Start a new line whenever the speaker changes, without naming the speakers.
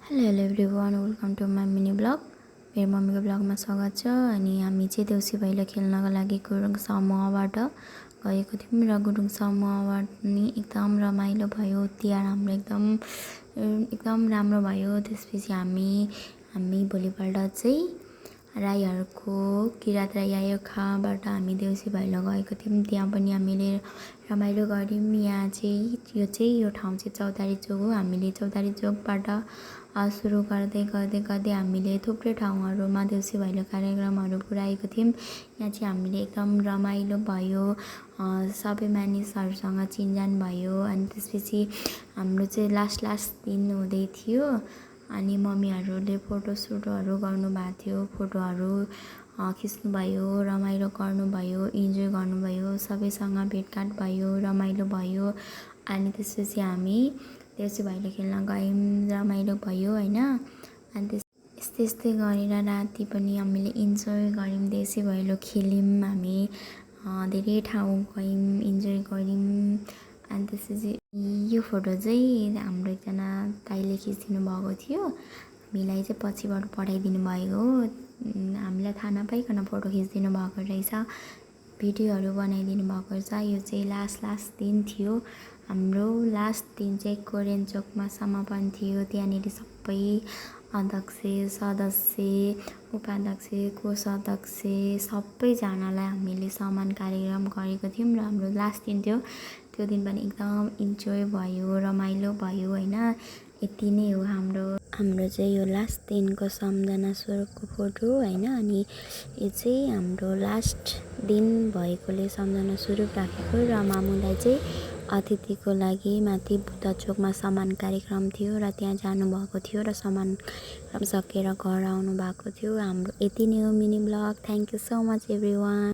Hello everyone, welcome to my mini blog. मेरो मम्मीको ब्लगमा स्वागत छ। अनि हामी चाहिँ देउसी भैलो खेल्नको लागि गुरुङ समूहबाट गएको थियौँ र गुरुङ समूहबाट नि एकदम रमाइलो भयो। तिहार हाम्रो एकदम राम्रो भयो। त्यसपछि हामी भोलिपल्ट चाहिँ राईहरूको किरात राई आयोखाबाट हामी देउसी भैलो गएको थियौँ। त्यहाँ पनि हामीले रमाइलो गऱ्यौँ। यहाँ चाहिँ यो ठाउँ चाहिँ चौतारी चोक हो। हामीले चौतारी चोकबाट सुरु गर्दै हामीले थुप्रै ठाउँहरूमा देउसी भैलो कार्यक्रमहरू पुऱ्याएको थियौँ। यहाँ चाहिँ हामीले एकदम रमाइलो भयो। सबै मानिसहरूसँग चिनजान भयो। अनि त्यसपछि हाम्रो चाहिँ लास्ट दिन हुँदै थियो। अनि मम्मीहरूले फोटोसुटहरू गर्नुभएको थियो। फोटोहरू खिच्नुभयो, रमाइलो गर्नुभयो, इन्जोय गर्नुभयो, सबैसँग भेटघाट भयो, रमाइलो भयो। अनि त्यसपछि हामी देउसी भैलो खेल्न गयौँ, रमाइलो भयो होइन। अनि यस्तै गरेर राति पनि हामीले इन्जोय गऱ्यौँ, देउसी भैलो खेल्यौँ। हामी धेरै ठाउँ गयौँ, इन्जोय गऱ्यौँ। अनि त्यसपछि यो फोटो चाहिँ हाम्रो एकजना दाइले खिचिदिनु भएको थियो। हामीलाई चाहिँ पछिबाट पठाइदिनु भएको हो। हामीलाई थाहा नपाइकन फोटो खिचिदिनु भएको रहेछ, भिडियोहरू बनाइदिनु भएको रहेछ। यो चाहिँ लास्ट दिन थियो। हाम्रो लास्ट दिन चाहिँ कोरियन चोकमा समापन थियो। त्यहाँनिर सबै अध्यक्ष, सदस्य, उपाध्यक्ष, कोषाध्यक्ष सबैजनालाई हामीले सम्मान कार्यक्रम गरेको थियौँ र हाम्रो लास्ट दिन थियो। त्यो दिन पनि एकदम इन्जोय भयो, रमाइलो भयो होइन। यति नै हो हाम्रो चाहिँ यो लास्ट दिनको सम्झना स्वरूपको फोटो होइन। अनि यो चाहिँ हाम्रो लास्ट दिन भएकोले सम्झना स्वरूप राखेको र मामुलाई चाहिँ अतिथिको लागि माथि बुद्ध चोकमा सम्मान कार्यक्रम थियो र त्यहाँ जानुभएको थियो र सम्मान सकेर घर आउनु भएको थियो। हाम्रो यति नै हो mini blog. Thank you so much everyone.